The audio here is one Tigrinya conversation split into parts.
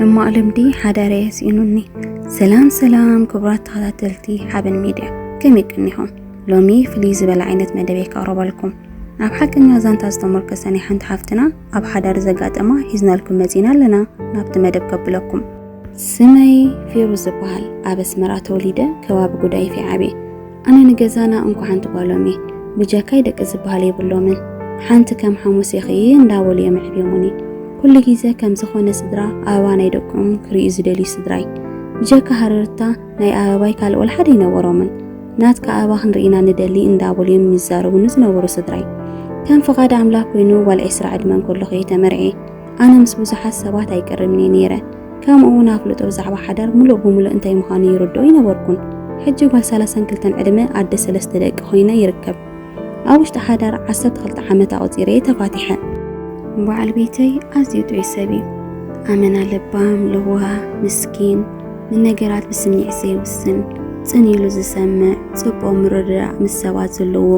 ሕማቕ ልምዲ ሓዳረይ ኣስኢኑኒ። ሰላም ሰላም ክቡራት ተኸታተልቲ ሓበን ሚድያ፣ ከመይ ቀኒኹም? ሎሚ ፍልይ ዝበለ ዓይነት መደበይ ከቕርበልኩም። ኣብ ሓቀኛ ዛንታ ዝተሞርከሰ ናይ ሓንቲ ሓፍትና ኣብ ሓዳር ዘጋጠማ ሒዝናልኩም መጺና ኣለና። ናብቲ መደብ ከብለኩም። ስመይ ፌሩዝ ዝበሃል፣ ኣብ ኣስመራ ተወሊደ ከባቢ ጉዳይፍ እየ ዓብየ። ኣነ ንገዛና እንኳ ሓንቲ ጓሎም እየ። ብጀካይ ደቂ ዝበሃል የብሎምን። ሓንቲ ከም ሓሙስ ኢኺ እንዳበሉ እዮም ኣዕብዮሙኒ። ኩሉ ግዜ ከም ዝኾነ ስድራ ኣበባ ናይ ደቆም ክርእዩ ዝደልዩ ስድራይ። ብጀካ ሃረርታ ናይ ኣበባይ ካልእ ወላ ሓደ ኣይነበሮምን። ናትካ ኣበባ ክንርኢ ኢና ንደሊ እንዳበሉ እዮም ይዛረቡኒ ዝነበሩ ስድራይ። ከም ፍቓድ ኣምላኽ ኮይኑ ጓል ዕስራ ዕድመ እንከለኹ እየ ተመርዕየ። ኣነ ምስ ብዙሓት ሰባት ኣይቀርብን እየ ነይረ። ከምኡ እውን ኣፍልጦ ብዛዕባ ሓዳር ምሉእ ብምሉእ እንታይ ምዃኑ ይርድኦ ኣይነበርኩን። ሕጂ ጓል ሰላሳን ክልተን ዕድመ ኣደ ሰለስተ ደቂ ኮይነ ይርከብ። ኣብ ውሽጢ ሓዳር ዓሰርተ ክልተ ዓመት ኣቑጺረ እየ ተፋቲሐ። በዓል ቤተይ ኣዝዩ ጥዑይ ሰብ እዩ። ኣመና ለባም፣ ለዋህ፣ ምስኪን፣ ንነገራት ብስምዒት ዘይውስን፣ ጽን ኢሉ ዝሰምዕ፣ ጽቡቕ ምርድዳእ ምስ ሰባት ዘለዎ።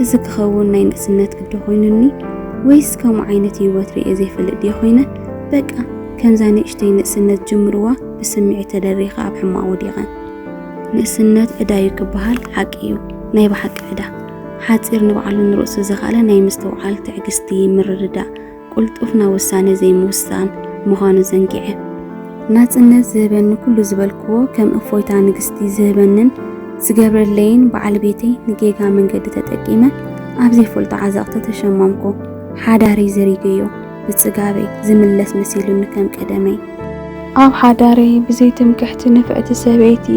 እዚ ክኸውን ናይ ንእስነት ግዲ ኮይኑኒ ወይስ ከምኡ ዓይነት ህይወት ርእየ ዘይፈልጥ ድየ ኮይነ? በቃ ከምዛ ንእሽተይ ንእስነት ጅምርዋ ብስምዒት ተደሪኸ ኣብ ሕማቕ ወዲቐ። ንእስነት ዕዳ እዩ ክበሃል ሓቂ እዩ። ናይ ብሓቂ ዕዳ። ሓጺር ንባዕሉ ንርእሱ ዘኽኣለ ናይ ምስትውዓል፣ ትዕግስቲ፣ ምርድዳእ፣ ቅልጡፍ ናብ ውሳነ ዘይምውሳን ምዃኑ ዘንጊዐ። ናጽነት ዝህበኒ ኩሉ ዝበልክዎ ከም እፎይታ ንግስቲ ዝህበንን ዝገብረለይን በዓል ቤተይ ንጌጋ መንገዲ ተጠቂመ ኣብ ዘይፈልጦ ዓዘቕቲ ተሸመምኩ። ሓዳረይ ዘሪገዮ ብጽጋበይ ዝምለስ መሲሉኒ ከም ቀደመይ። ኣብ ሓዳረይ ብዘይ ትምክሕቲ ንፍዕቲ ሰበይቲ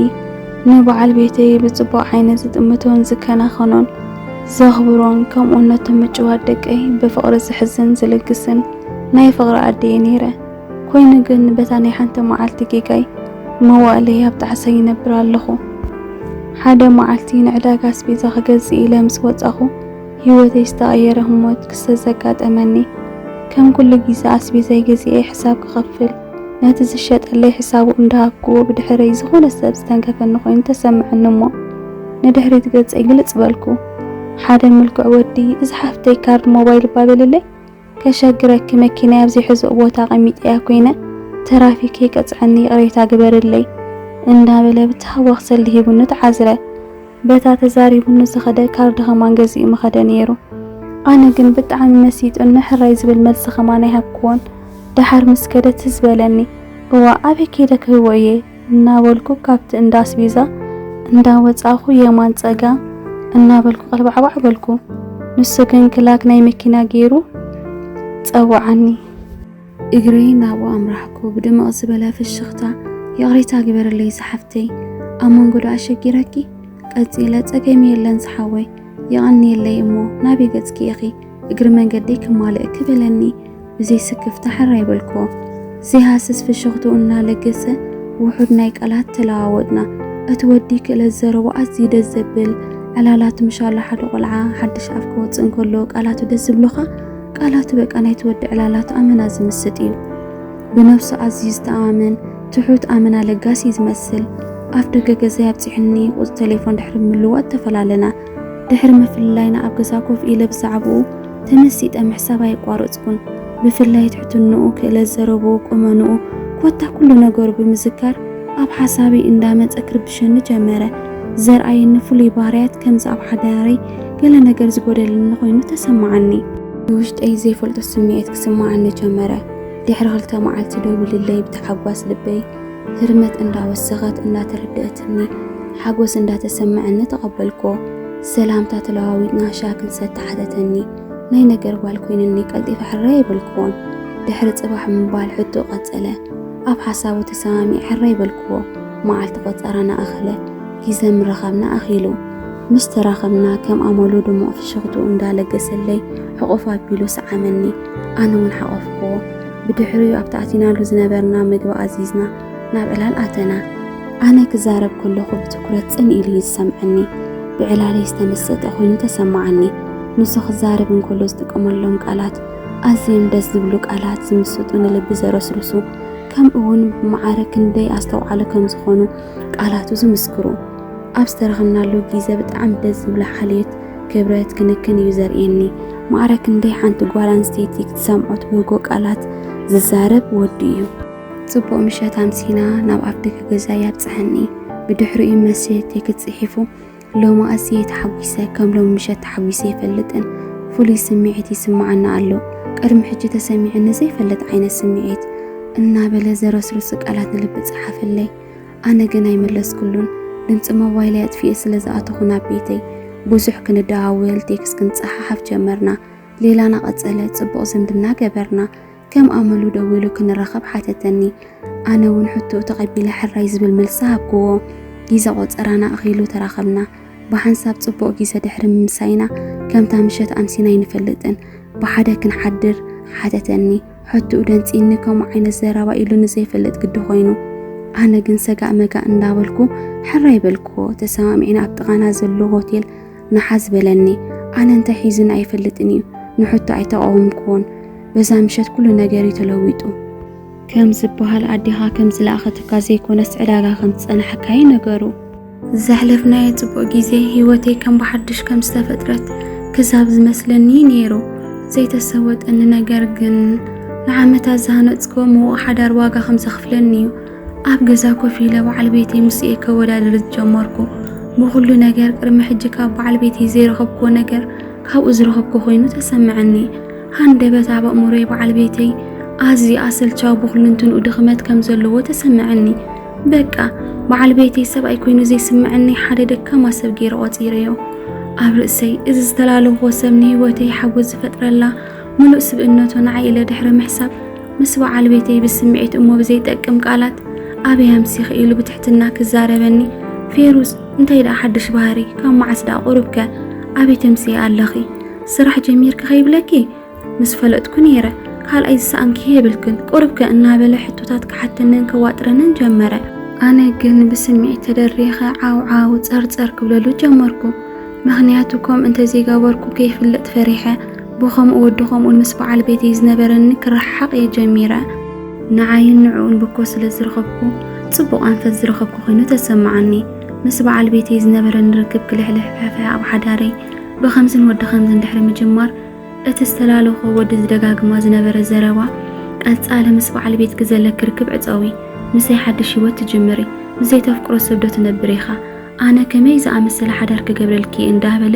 ንበዓል ቤተይ ብጽቡቕ ዓይነት ዝጥምቶን ዝከናኸኖን ዘኽብሮን ከምኡ ነቶም ምጭዋት ደቀይ ብፍቕሪ ዝሕዝን ዝልግስን ናይ ፍቕሪ ኣደየ ነይረ። ኮይኑ ግን በታ ናይ ሓንቲ መዓልቲ ጌጋይ መዋእለይ ኣብ ጣዕሳ ይነብር ኣለኹ። ሓደ መዓልቲ ንዕዳጋ ኣስቤዛ ክገዝእ ኢለ ምስ ወጻኹ ህይወተይ ዝተቐየረ ህሞት ክስተት ዘጋጠመኒ። ከም ኩሉ ግዜ ኣስቤዛይ ገዚኤ ሕሳብ ክኸፍል ነቲ ዝሸጠለይ ሕሳቡ እንዳሃብክዎ ብድሕረይ ዝኾነ ሰብ ዝተንከፈኒ ኮይኑ ተሰምዐኒ እሞ ንድሕሪት ገጸይ ግልጽ በልኩ። ሓደ ምልኩዕ ወዲ፣ "እዚ ሓፍተይ ካርድ ሞባይል እባ በልለይ፣ ከሸግረኪ መኪናይ ኣብ ዘይሕዝኦ ቦታ ኣቐሚጠያ ኮይነ ተራፊክ ከይቀጽዐኒ ይቕሬታ ግበርለይ" እንዳበለ ብታህዋኽ ሰልዲ ሂቡኒ ተዓዝረ። በታ ተዛሪቡኒ ዝኸደ ካርድ ኸማን ገዚኡ ምኸደ ነይሩ። ኣነ ግን ብጣዕሚ መሲጡኒ ሕራይ ዝብል መልሲ ኸማን ኣይሃብክዎን። ደሓር ምስ ከደ ትዝ በለኒ። እዋ ኣበይ ከይደ ክህቦ እየ እናበልኩ ካብቲ እንዳ ኣስቤዛ እንዳወጻኹ የማን ጸጋም እናበልኩ ቀልባዕባዕ በልኩ። ንሱ ግን ክላክ ናይ መኪና ገይሩ ጸውዓኒ። እግረይ ናብኡ ኣምራሕኩ። ብድምቕ ዝበለ ፍሽኽታ፣ "ይቕሬታ ግበርለይ ዝሓፍተይ፣ ኣብ መንጎ ዶ ኣሸጊረኪ?" ቀጺለ፣ "ጸገም የለን ዝሓወይ፣ የቐንየለይ እሞ ናበይ ገጽኪ ኢኺ?" እግሪ መንገደይ ክማልእኪ በለኒ። ብዘይ ስክፍታ ሕራይ በልክዎ። ዘይሃስስ ፍሽኽትኡ እናለገሰ ውሑድ ናይ ቃላት ተለዋወጥና። እቲ ወዲ ክእለት ዘረቡ ኣዝዩ ደስ ዘብል፣ ዕላላቱ ምሻሎ ሓደ ቆልዓ ሓድሽ ኣፍ ክወጽእ እንከሎ ቃላቱ ደስ ዝብሉኻ፣ ቃላቱ በቃ ናይቲ ወዲ ዕላላቱ ኣመና ዝምስጥ እዩ። ብነብሱ ኣዝዩ ዝተኣማመን፣ ትሑት፣ ኣመና ለጋስ እዩ ዝመስል። ኣፍ ደገ ገዛይ ኣብጺሑኒ፣ ቁጽሪ ቴሌፎን ድሕሪ ምልዋጥ ተፈላለና። ድሕሪ ምፍልላይና ኣብ ገዛ ኮፍ ኢለ ብዛዕባኡ ተመሲጠ ምሕሳብ ኣየቋረጽኩን። ብፍላይ ትሕትንኡ፣ ክእለት ዘረብኡ፣ ቁመንኡ፣ ኮታ ኩሉ ነገሩ ብምዝካር ኣብ ሓሳበይ እንዳመጸ ክርብሸኒ ጀመረ። ዘርኣየኒ ፍሉይ ባህርያት ከምዚ ኣብ ሓዳረይ ገለ ነገር ዝጎደለኒ ኮይኑ ተሰማዓኒ። ብውሽጠይ ዘይፈልጦ ስምዒት ክስማዓኒ ጀመረ። ድሕሪ ክልተ መዓልቲ ደዊልለይ ብታሓጓስ ልበይ ህርመት እንዳወሰኸት እንዳተረደአትኒ ሓጎስ እንዳተሰመዐኒ ተቐበልክዎ። ሰላምታ ተለዋዊጥና ሻሂ ክንሰቲ ሓተተኒ። ናይ ነገር ጓል ኮይንኒ ቀልጢፈ ሕራይ ኣይበልክዎን። ድሕሪ ጽባሕ ምባል ሕቶ ቀጸለ። ኣብ ሓሳቡ ተሰማሚዐ ሕራይ በልክዎ። መዓልቲ ቆጸራና ኣኸለ። ግዜ ምርኻብና ኣኺሉ። ምስ ተራኸብና ከም ኣመሉ ድሙቕ ፍሽኽትኡ እንዳለገሰለይ ሕቑፍ ኣቢሉ ሰዓመኒ። ኣነ እውን ሓቖፍክዎ። ብድሕሪኡ ኣብቲ ኣቲናሉ ዝነበርና ምግቢ ኣዚዝና ናብ ዕላል ኣተና። ኣነ ክዛረብ ከለኹ ብትኹረት ጽን ኢሉ እዩ ዝሰምዐኒ። ብዕላለይ ዝተመሰጠ ኮይኑ ተሰማዓኒ። ንሱ ክዛረብ እንከሎ ዝጥቀመሎም ቃላት ኣዝዮም ደስ ዝብሉ ቃላት፣ ዝምስጡ፣ ንልቢ ዘረስርሱ፣ ከምኡ እውን ብማዕረ ክንደይ ኣስተውዓሊ ከም ዝኾኑ ቃላቱ ዝምስክሩ። ኣብ ዝተረኸብናሉ ግዜ ብጣዕሚ ደስ ዝብሉ ሓልዮት፣ ክብረት፣ ክንክን እዩ ዘርእየኒ። ማዕረ ክንደይ ሓንቲ ጓል ኣንስተይቲ ክትሰምዖ ትብህጎ ቃላት ዝዛረብ ወዲ እዩ። ጽቡቕ ምሸት ኣምሲና ናብ ኣፍደገ ገዛይ ኣብጽሐኒ። ብድሕሪኡ መሴጅ ቴክስት ጽሒፉ፣ ሎሚ ኣዝየ ተሓጒሰ፣ ከም ሎሚ ምሸት ተሓጒሰ ኣይፈልጥን። ፍሉይ ስምዒት ይስምዓኒ ኣሎ። ቅድሚ ሕጂ ተሰሚዑኒ ዘይፈልጥ ዓይነት ስምዒት፣ እናበለ ዘረስርሱ ቃላት ንልቢ ጸሓፈለይ። ኣነ ግን ኣይመለስኩሉን። ድምጺ ሞባይለይ ኣጥፊኤ ስለ ዝኣተኹ ናብ ቤተይ፣ ብዙሕ ክንደዋወል ቴክስት ክንጸሓሓፍ ጀመርና። ሌላና ቀጸለ፣ ጽቡቕ ዝምድና ገበርና። ከም ኣመሉ ደዊሉ ክንራኸብ ሓተተኒ። ኣነ እውን ሕቶኡ ተቐቢለ ሕራይ ዝብል መልሲ ሃብክዎ። ግዜ ቆጸራና ኣኺሉ ተራኸብና። ብሓንሳብ ጽቡቕ ግዜ ድሕሪ ምምሳይና፣ ከምታ ምሸት ኣምሲና ኣይንፈልጥን። ብሓደ ክንሓድር ሓተተኒ። ሕቶኡ ደንጺኒ፣ ከምኡ ዓይነት ዘረባ ኢሉኒ ዘይፈልጥ ግዲ ኮይኑ። ኣነ ግን ሰጋእ መጋእ እንዳበልኩ ሕራይ በልክዎ። ተሰማሚዕና ኣብ ጥቓና ዘሎ ሆቴል ንሓዝ በለኒ። ኣነ እንታይ ሒዙኒ ኣይፈልጥን እዩ። ንሕቶ ኣይተቓወምክዎን። በዛ ምሸት ኩሉ ነገር እዩ ተለዊጡ። ከም ዝበሃል ኣዴኻ ከም ዝለኣኸትካ ዘይኮነስ ዕዳጋ ከም ዝጸናሕካ እዩ ነገሩ። ዘሕለፍናዮ ጽቡቕ ግዜ ህይወተይ ከም ብሓድሽ ከም ዝተፈጥረት ክዛብ ዝመስለኒ ነይሩ። ዘይተሰወጠኒ ነገር ግን ንዓመታት ዝሃነጽክዎ ምዉቕ ሓዳር ዋጋ ከም ዘኽፍለኒ እዩ። ኣብ ገዛ ኮፍ ኢለ በዓል ቤተይ ምስኡ እየ ከወዳድር ዝጀመርኩ። ብኹሉ ነገር ቅድሚ ሕጂ ካብ በዓል ቤተይ ዘይረኸብክዎ ነገር ካብኡ ዝረኸብኩ ኮይኑ ተሰምዐኒ። ሃንደበት ኣብ ኣእምሮይ በዓል ቤተይ ኣዝዩ ኣሰልቻዊ ብኹልንትንኡ ድኽመት ከም ዘለዎ ተሰምዐኒ። በቃ በዓል ቤተይ ሰብኣይ ኮይኑ ዘይስምዐኒ ሓደ ደካማ ሰብ ገይረ ቆጺረዮ። ኣብ ርእሰይ እዚ ዝተላለኽዎ ሰብ ንህይወተይ ሓጎስ ዝፈጥረላ ምሉእ ስብእነቱ ንዓይ ኢለ ድሕሪ ምሕሳብ ምስ በዓል ቤተይ ብስምዒት እሞ ብዘይጠቅም ቃላት ኣበይ ኣምሲኺ ኢሉ ብትሕትና ክዛረበኒ፣ ፌሩዝ እንታይ ደኣ ሓድሽ ባህሪ ካብ መዓስ ደኣ ቁሩብከ ኣበይ ተምስኢ ኣለኺ ስራሕ ጀሚርኪ ከይብለኪ ምስ ፈለጥኩ ነይረ። ካልኣይ ዝሰኣንኪ የብልክን ቁሩብከ እናበለ ሕቶታት ክሓተንን ከዋጥረንን ጀመረ። ኣነ ግን ብስምዒት ተደሪኸ ዓው ዓው ጸርጸር ክብለሉ ጀመርኩ። ምኽንያቱ ከምኡ እንተዘይገበርኩ ከይፍለጥ ፈሪሐ ብኸምኡ ወዲ ከምኡን ምስ በዓል ቤተይ ዝነበረኒ ክረሓሓቕ እየ ጀሚረ። ንዓይን ንዕኡን ብኮ ስለ ዝረኸብኩ ጽቡቕ ኣንፈት ዝረኸብኩ ኮይኑ ተሰምዓኒ። ምስ በዓል ቤተይ ዝነበረኒ ርክብ ክልሕልሕ ፈሕፈሐ ኣብ ሓዳረይ ብኸምዝን ወዲ ኸምዝን ድሕሪ ምጅማር እቲ ዝተላለኹ ወዲ ዝደጋግማ ዝነበረ ዘረባ ቀጻሊ ምስ በዓል ቤትኪ ዘለኪ ርክብ ዕጸዊ፣ ምሳይ ሓድሽ ህይወት ትጅምሪ፣ ምስ ዘይተፍቅሮ ሰብ ዶ ትነብሪ ኢኻ? ኣነ ከመይ ዝኣመሰለ ሓዳር ክገብረልኪ እንዳበለ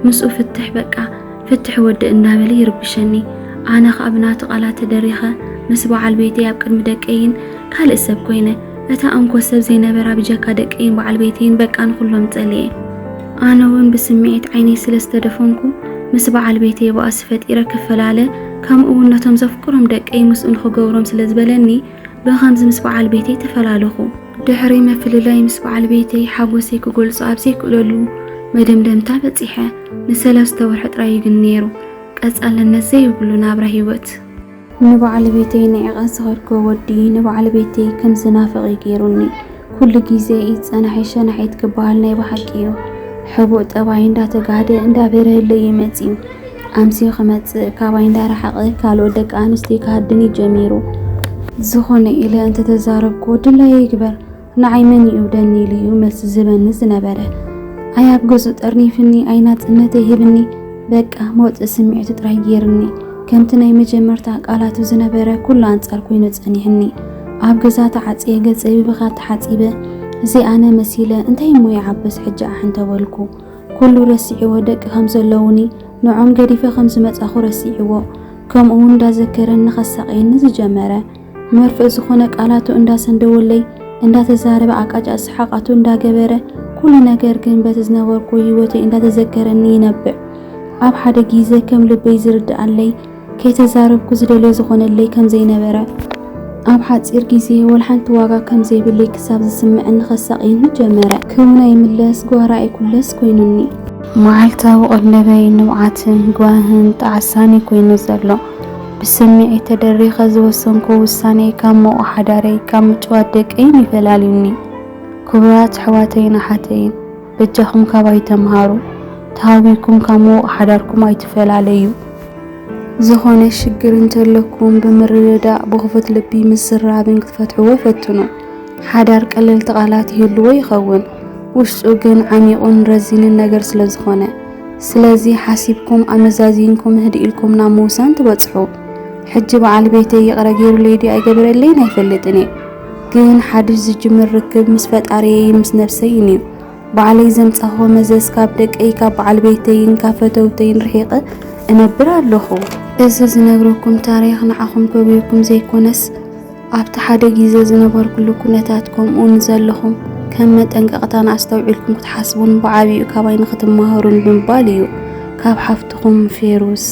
ምስኡ ፍትሕ በቃ ፍትሕ ወዲ እንዳበለ ይርብሸኒ። ኣነ ኸኣ ብናቱ ቃላት ተደሪኸ ምስ በዓል ቤተይ ኣብ ቅድሚ ደቀይን ካልእ ሰብ ኮይነ እታ እንኮ ሰብ ዘይነበራ ብጀካ ደቀይን በዓል ቤተይን በቃ ንኹሎም ጸሊኤ። ኣነ እውን ብስምዒት ዓይነይ ስለ ዝተደፈንኩ ምስ በዓል ቤተይ ባእሲ ፈጢረ ክፈላለ ከምኡ እውን ነቶም ዘፍቅሮም ደቀይ ምስኡ ንኽገብሮም ስለ ዝበለኒ ብኸምዚ ምስ በዓል ቤተይ ተፈላለኹ። ድሕሪ ምፍልላይ ምስ በዓል ቤተይ ሓጎሰይ ክገልጾ ኣብ ዘይክእለሉ መደምደምታ በጺሐ። ንሰለስተ ወርሒ ጥራይ እዩ ግን ነይሩ። ቀጻልነት ዘይብሉ ናብራ ህይወት። ንበዓል ቤተይ ንዒቐ ዝኸድኩ ወዲ ንበዓል ቤተይ ከም ዝናፍቕ እዩ ገይሩኒ። ኩሉ ግዜ ኢድ ጸናሒ ሸናሒት ክበሃል ናይ ብሓቂ እዩ። ሕቡእ ጠባይ እንዳተጋህደ እንዳበረህለይ እዩ መጺኡ። ኣምስዩ ክመጽእ ካባይ እንዳረሓቐ ካልኦት ደቂ ኣንስትዮ ክሃድን እዩ ጀሚሩ። ዝኾነ ኢለ እንተተዛረብኩ ድላየ ይግበር፣ ንዓይ መን ይእውደኒ ኢሉ እዩ መልሲ ዝህበኒ ዝነበረ። ኣይ ኣብ ገጹ ጠርኒፍኒ፣ ኣይ ናጽነተይ ሂብኒ፣ በቃ መውጽኢ ስምዒቱ ጥራይ ገይርኒ። ከምቲ ናይ መጀመርታ ቃላቱ ዝነበረ ኩሉ ኣንጻር ኮይኑ ጸኒሕኒ። ኣብ ገዛ ተዓጽየ ገጸይ ብብኻ ተሓጺበ፣ እዚ ኣነ መሲለ እንታይ እሞ ይዓብስ ሕጂ ኣሕ እንተበልኩ። ኩሉ ረሲዕዎ ደቂ ከም ዘለውኒ ንዖም ገዲፈ ከም ዝመጻኹ ረሲዕዎ። ከምኡ እውን እንዳዘከረኒ ከሳቕየኒ ዝጀመረ። መርፍእ ዝኾነ ቃላቱ እንዳሰንደወለይ እንዳተዛረበ ኣቃጫጭ ሰሓቓቱ እንዳገበረ ኩሉ ነገር ግን በቲ ዝነበርኩ ህይወተይ እንዳተዘከረኒ ይነብዕ። ኣብ ሓደ ግዜ ከም ልበይ ዝርድኣለይ ከይተዛረብኩ ዝደልዮ ዝኾነለይ ከም ዘይነበረ ኣብ ሓጺር ግዜ ወላ ሓንቲ ዋጋ ከም ዘይብለይ ክሳብ ዝስምዐኒ ከሳቕየኒ ጀመረ። ክውና ይምለስ ጓራ ኣይኩለስ ኮይኑኒ። መዓልታዊ ቀለበይ ንብዓትን ጓህን ጣዕሳን እዩ ኮይኑ ዘሎ። ብስምዒት ተደሪኸ ዝወሰንኩ ውሳኔ ካብ ሞቕ ሓዳረይ ካብ ምጭዋት ደቀይን ይፈላልዩኒ። ክቡራት ኣሕዋተይን ኣሓተይን በጃኹም ካባይ ተምሃሩ። ተሃዊኩም ካብ ምዉቕ ሓዳርኩም ኣይትፈላለዩ። ዝኾነ ሽግር እንተለኩም ብምርድዳእ ብኽፉት ልቢ ምስራብን ክትፈትሕዎ ፈትኑ። ሓዳር ቀለልቲ ቃላት ይህልዎ ይኸውን፣ ውሽጡ ግን ዓሚቑን ረዚንን ነገር ስለ ዝኾነ። ስለዚ ሓሲብኩም ኣመዛዚንኩም ህድእ ኢልኩም ናብ ምውሳን ትበጽሑ። ሕጂ በዓል ቤተይ ይቕረ ገይሩለይ ድዩ ኣይገበረለይን ኣይፈልጥን እየ። ግን ሓድሽ ዝጅምር ርክብ ምስ ፈጣሪየይን ምስ ነብሰይን እዩ። ባዕለይ ዘምጻኹ መዘዝ ካብ ደቀይ፣ ካብ በዓል ቤተይን ካብ ፈተውተይን ርሒቐ እነብር ኣለኹ። እዚ ዝነግረኩም ታሪኽ ንዓኹም ከጉየኩም ዘይኮነስ፣ ኣብቲ ሓደ ግዜ ዝነበርኩሉ ኩነታት ከምኡ ንዘለኹም ከም መጠንቀቕታን ኣስተውዒልኩም ክትሓስቡን ብዓቢኡ ካባይ ንክትመሃሩን ብምባል እዩ። ካብ ሓፍትኹም ፌሩዝ።